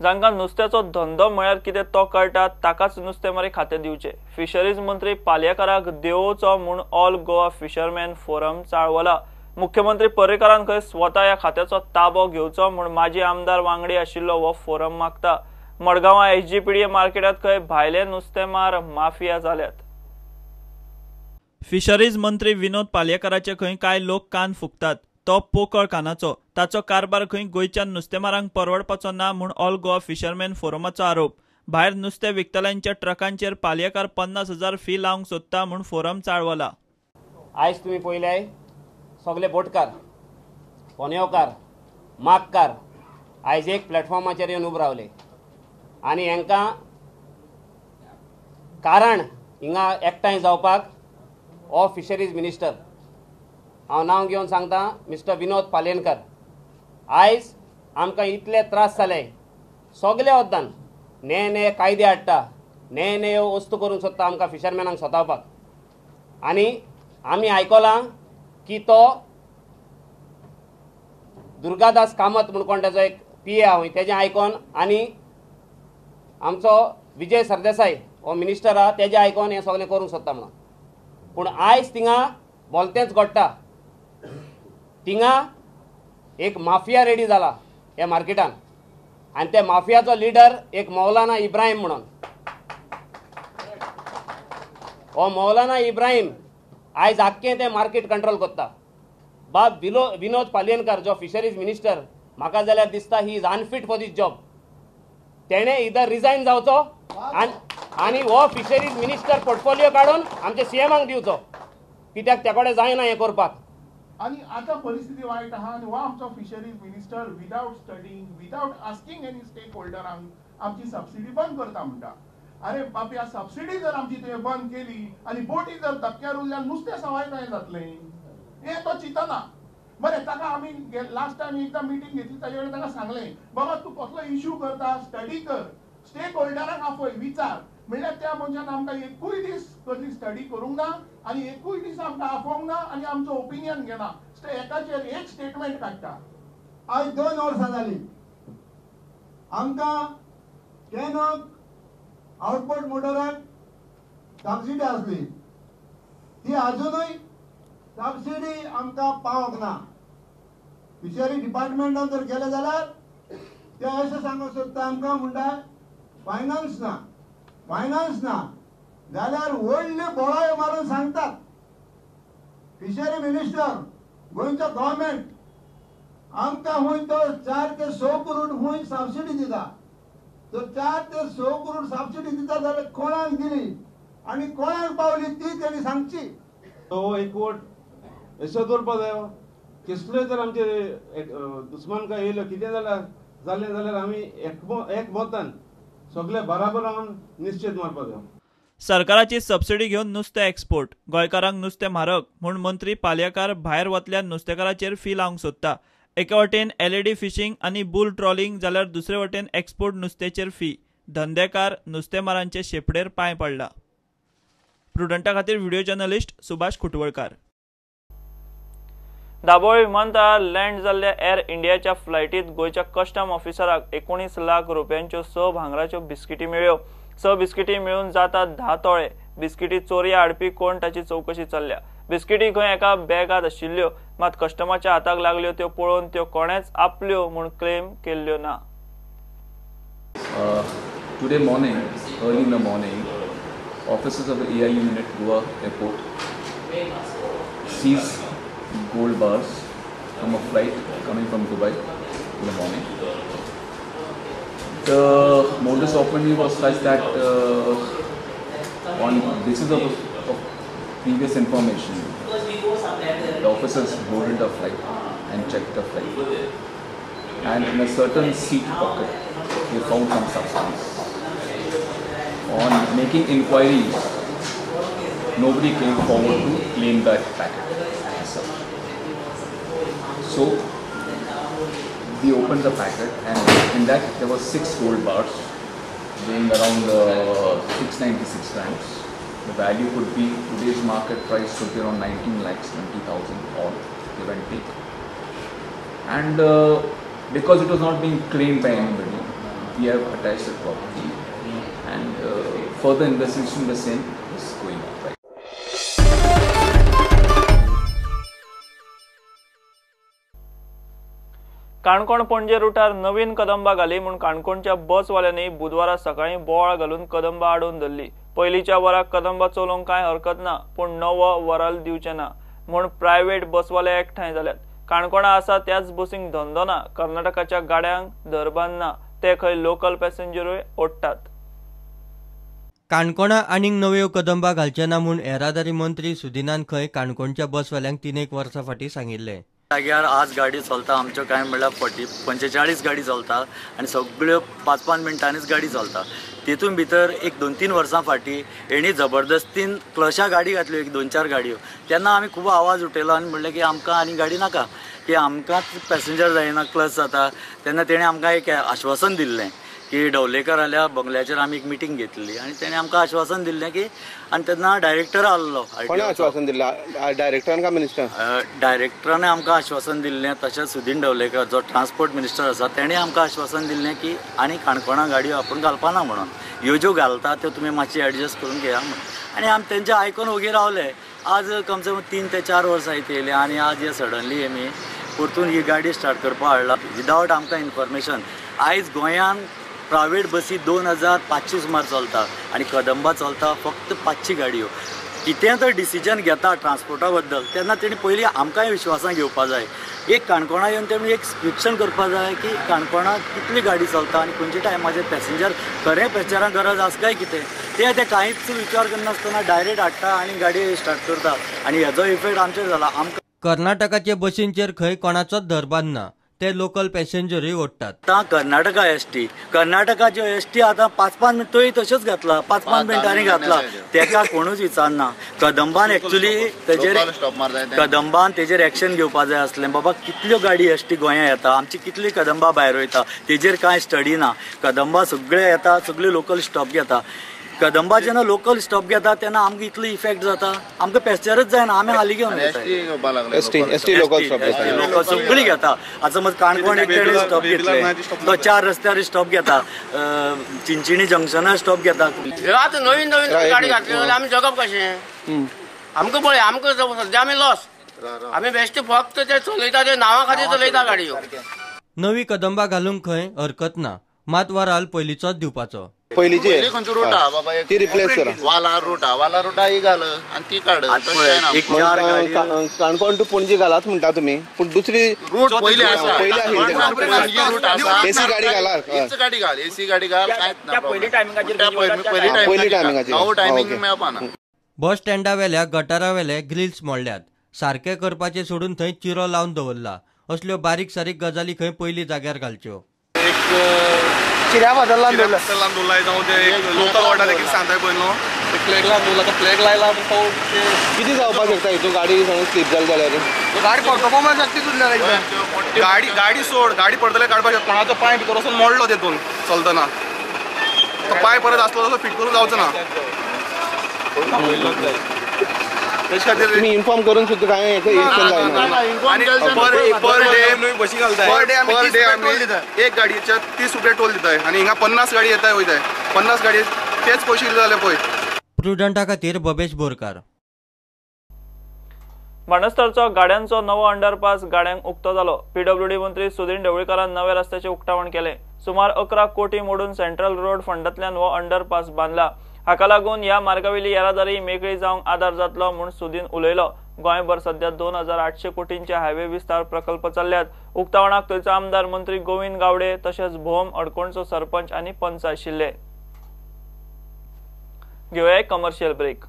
जांकां नुस्त्याचो धंदो म्हळ्यार कितें तो कळटा ताकाच नुस्तेमारी खातें दिवचें. फिशरीज मंत्री पालयेकाराक देवोवचो म्हूण ऑल गोवा फिशरमॅन फोरम चाळवला. मुख्यमंत्री पर्रीकारान खंय स्वता ह्या खात्याचो ताबो घेवचो म्हूण माजी आमदार वांगडी आशिल्लो हो फोरम मागता. मडगांवां एसजीपीडीए मार्केटांत खंय भायले नुस्तेमार माफिया जाल्यात. फिशरीज मंत्री विनोद पालयेकाराचे खंय कांय लोक कान फुकतात. तो पोकळ कानाचो. ताचो कारभार खंय गोंयच्या नुस्तेमारांक परवडपाचो ना म्हूण ऑल गोवा फिशरमॅन फोरमाचो आरोप. भायर नुस्तें विकतल्यांच्या ट्रकांचेर पालयेकार 50,000 फी लावंक सोदता म्हूण फोरम चाळवला. आयज तुमी पळयल्याय सगळे बोटकार, फोनेवकार, मागकार आयज एक प्लॅटफॉर्माचेर येवन उबे रावले आनी हांकां कारण हिंगा एकठांय जावपाक हो फिशरीज मिनिस्टर, हांव नांव घेवन सांगता, मिस्टर विनोद पालयेकर. आयज आमकां इतले त्रास जाले, सगळे वद्दान ने ने कायदे हाडटा, ने ने वस्तू करूंक सोदता आमकां फिशरमॅनांक सतावपाक. आनी आमी आयकलां की तो दुर्गादास कामत म्हूण कोण तेजो एक पी ए आहा, तेजें आयकोन आनी आमचो विजय सरदेसाय हो मिनिस्टर आहा तेजें आयकोन हें सगळें करूंक सोदता म्हणून. पूण आयज थिंगा बोलतेंच घडटा. थिंगा एक माफिया रेडी जाला ह्या मार्केटान आनी त्या माफियाचो लिडर एक मौलाना इब्राहीम म्हणून. हो मौलाना इब्राहीम आयज आख्खें तें मार्केट कंट्रोल करता. बाब विनोद पालयेकर जो फिशरीज मिनिस्टर, म्हाका जाल्यार दिसता he is unfit for this job. तेणें इधर रिजायन जावचो आनी हो फिशरीज मिनिस्टर पोर्टफोलियो काडून आमच्या सीएमाक दिवचो, कित्याक त्या कडेन जायना हें करपाक. आनी आतां परिस्थिती वायट आहा आनी हो आमचो fisheries minister without studying, without asking any stake होल्डरांक आमची सबसिडी बंद करता म्हणटा. अरे बापया, सबसिडी जर आमची तुवें बंद केली आनी बोटी जर धपक्यार उरल्यार नुस्तें सवाय काय जातलें हें तो चिंतना. बरें, ताका आमी लास्ट टायम एकदां मिटींग घेतली, ताजे कडेन ताका सांगलें, बाबा तूं कसलो इशू करता, स्टडी कर, स्टेक होल्डरांक आपय, विचार. म्हणल्यार त्या मनशान आमकां एकूय दीस कसली स्टडी करूंक ना आनी एकूय दीस आमकां आपोवंक ना आनी आमचो ओपिनियन घेना. एकाचेर एक स्टेटमेंट काडटा. आयज 2 वर्सां जालीं आमकां कॅनॉक आउटबोर्ड मोटराक सबसिडी आसली, ती आजुनूय सबसिडी आमकां पावोंक ना. फिशरी डिपार्टमेंटान जर गेले जाल्यार ते अशें सांगूंक सोदता आमकां, म्हणटा फायनान्स ना, फायनान्स ना. जाल्यार व्हडले बोळायो मारून सांगतात फिशरी मिनिस्टर, गोंयचो गव्हर्मेंट आमकां खूंय तो 4 ते 6 करोड खूंय सबसिडी दिता. तर 4 ते 6 करोड सबसिडी दिता जाल्यार कोणाक दिली आनी कोणाक पावली ती तेणी सांगची. तो एकवट अशें दवरपा जायो. कसल्यो जर आमचे दुस्मानकाय येयल्यो कितें जाल्यार जालें जाल्यार आमी एकमतान सगळे बराबर रावन निश्चित मारपा जायो. सरकाराची सबसिडी घेवन नुस्तें एक्सपोर्ट, गोंयकारांक नुस्तें म्हारग म्हूण मंत्री पालयेकार भायर वतल्या नुस्तेकाराचेर फी लावंक सोदता. एके वटेन एलईडी फिशींग आनी बुल ट्रॉलिंग जाल्यार दुसरे वटेन एक्सपोर्ट नुस्त्याचेर फी. धंदेकार नुस्तेमारांचे शेपडेर पांय पडला. प्रुडंटा खातीर व्हिडिओ जर्नलिस्ट सुभाष खुटवळकार. दाबोळे विमानतळार लँड जाल्ल्या एअर इंडियाच्या फ्लायटीत गोंयच्या कस्टम ऑफिसराक 19 लाख रुपयांच्यो 6 भांगराच्यो बिस्किटी मेळ्ळ्यो. 6 बिस्किटी मेळून जातात 10 तोळे. बिस्किटी चोरया हाडपी कोण ताची चवकशी चल्ल्या. बिस्किटी खंय एका बॅगांत आशिल्ल्यो, मात कस्टमाच्या हाताक लागल्यो त्यो पळोवन त्यो कोणेच आपल्यो म्हूण क्लेम केल्ल्यो ना. Today morning, early in the morning, officers of the AI unit Goa Airport seized gold bars from a flight coming from Dubai in the morning. The modus operandi was such that on basis of previous information, the officers boarded the flight and checked the flight, and in a certain seat pocket they found some substance. On making inquiries, nobody came forward to claim that packet as such. So we opened the packet, and in that there were 6 gold bars weighing around 696 grams. The value could be, today's market price could be around 19,20,000 or give and take. And because it was not being claimed by anybody, We have attached the property and further investigation in the same is going on. Right. Canacona Panaji रुटार नवीन कदंबा घाली म्हूण काणकोणच्या बसवाल्यांनी बुधवारा सकाळीं बोवाळ घालून कदंबा आडोवन धरली. पयलींच्या वराक कदंबा चलोवंक कांय हरकत ना, पूण नवो वराल दिवचें ना म्हूण प्रायव्हेट बसवाले एकठांय जाल्यात. काणकोणा आसा त्याच बसींक धंदो ना, कर्नाटकाच्या गाड्यांक धरबान ना, ते खंय लोकल पॅसेंजरूय ओडटात. काणकोणा आनीक नव्यो कदंबा घालचे ना म्हूण येरादारी मंत्री सुदिनान खंय काणकोणच्या बसवाल्यांक 3-1 वर्सां फाटीं सांगिल्लें. जाग्यार आज गाडी चलता आमच्यो कांय म्हणल्यार 45 गाडी चलता आनी सगळ्यो 5-5 मिनटांनीच गाडी चलता. तेतून भितर एक 2-3 वर्सां फाटीं हेणी जबरदस्तीन क्लशा गाडी घातल्यो, एक 2-4 गाडयो. तेन्ना आमी खूब आवाज उठयलो आनी म्हणलें की आमकां आनी गाडी नाका, की आमकांच पॅसेंजर जायना, क्लच जाता. तेन्ना तेणें आमकां एक आश्वासन दिल्लें की ढवलेकराल्या बंगल्याचेर आमी एक मिटींग घेतली आनी तेणें आमकां आश्वासन दिल्लें की, आनी तेन्ना डायरेक्टर आसलो. कोणें आश्वासन दिल्लें? डायरेक्टरान काय मिनिस्टर? डायरेक्टरान आमकां आश्वासन दिल्लें, तशेंच सुदीन ढवलेकर जो ट्रान्सपोर्ट मिनिस्टर आसा तेणें आमकां आश्वासन दिल्लें की आनी काणकोणा गाडयो आपूण घालपाना म्हणून, ह्यो ज्यो घालता त्यो तुमी मातशी एडजस्ट करून घेया म्हणून. आनी आमी तेंचे आयकून ओगी रावले. आज कमसे कम 3 ते 4 वर्सां इथे येयले आनी आज हे सडनली आमी परतून ही गाडी स्टार्ट करपाक हाडला विदावट आमकां इन्फॉर्मेशन. आयज गोंयांत प्रायवेट बसी 2500 सुमार चलता आनी कदंबा चलता फक्त 500 गाडयो. कितें तर डिसिजन घेता ट्रान्सपोर्टा बद्दल तेन्ना तेणी पयलीं आमकांय विश्वासान घेवपा जाय. एक काणकोणा येवन तेणी एक निरिक्षण करपा जाय की काणकोणा कितली गाडी चलता आनी खंयच्या टायमाचेर पॅसेंजर खरें पॅसेंजरांक गरज आसा काय कितें ते कांयच विचार करनासतना डायरेक्ट हाडटा आनी गाडी स्टार्ट करता आनी हेजो इफेक्ट आमचेर जाला. आमकां कर्नाटकाचे बसींचेर खंय कोणाचोच धरबान ना, ते लोकल पॅसेंजरूय ओडटात. आतां कर्नाटका एसटी, कर्नाटकाच्यो एसटी आतां 5-5 मिनटां तोय तश्योच घातला, 5-5 मिनटांनी घातला, तेका कोणूच विचारना. कदंबान एक्चुली तेजेर कदंबान तेजेर एक्शन घेवपा जाय आसलें. बाबा कितल्यो गाडी एसटी गोंया येता, आमची कितली कदंबा भायर वयता तेजेर कांय स्टडी ना. कदंबा सगळे येता, सगळे लोकल स्टॉप घेता. कदंबा जेन्ना लोकल स्टॉप घेता तेन्ना आमकां इतलो इफेक्ट जाता, आमकां पॅसेंजरच जायना, आमी हाली घेवन येता. एसटी लोकल सगळी घेता. आतां समज काणकोण एक तेणी स्टॉप घेतले, तो 4 रस्त्यार स्टॉप घेता, चिंचिणी जंक्शनार स्टॉप घेता. आतां नवीन नवीन गाडी घातली जाल्यार आमी जगप कशें? आमकां पळय, आमकां सद्या आमी लॉस. आमी बेश्टे फक्त ते चलयता ते नांवा खातीर चलयता गाडयो. नवी कदंबा घालूंक खंय हरकत ना, मात वराल पयलींचोच दिवपाचो. पयलींची ती रिप्लेस करा. वाला रूट वाला रूट ही घाल आनी ती काड. काणकोण टू पणजी घालात म्हणटा तुमी, पूण दुसरी रूट पयली आसा, पयली रूट आसा, एसी गाडी घाला, हीच गाडी घाल, एसी गाडी घाल, कांयच ना. पयली टायमिंगाचेर नवो टायमिंग मेळपाना. बस स्टँडा वेल्या गटारा वेले ग्रिल्स मोडल्यात, सारके करपाचे सोडून थंय चिरो लावन दवरला. असल्यो बारीक सारीक गजाली खंय पयली जाग्यार घालच्यो. चिऱ्या बदलला कितें जावपाक शकता हितून गाडी स्लीप जाली जाल्यार गाडी परतोवपाक शकता. गाडी गाडी सोड, गाडी परतले काडपाक शकता. कोणाचो पांय भितर वचून मोडलो तेतून चलतना, तो पांय परत आसलो तसो फिट करून जावचो ना. तुम्ही इन्फॉर्म करून सुद्धा काय एक्शन जायना. पर डे आमी एक गाडयेच्या 30 रुपया टोल दिताय आनी हिंगा 50 गाडी येताय वयताय, 50 गाडये तेच पयशे कितले जाले पळय. प्रुडंटा खातीर बबेश बोरकार. बाणस्तारचो गाड्यांचो नवो अंडरपास गाड्यांक उक्तो जालो. पीडब्ल्यूडी मंत्री सुदीन ढवळीकारान नव्या रस्त्याचें उक्तावण केलें. सुमार 11 कोटी मोडून सेंट्रल रोड फंडांतल्यान हो अंडरपास बांदला. हाका लागून ह्या मार्गावेली येरादारी मेकळी जावंक आदार जातलो म्हूण सुदीन उलयलो. गोंयभर सध्या 2800 कोटींचे हायवे विस्तार प्रकल्प चल्ल्यात. उक्तावणाक थंयचो आमदार मंत्री गोविंद गावडे तशेंच भोम अडकोणचो सरपंच आनी पंच आशिल्ले. घेवया एक कमर्शियल ब्रेक.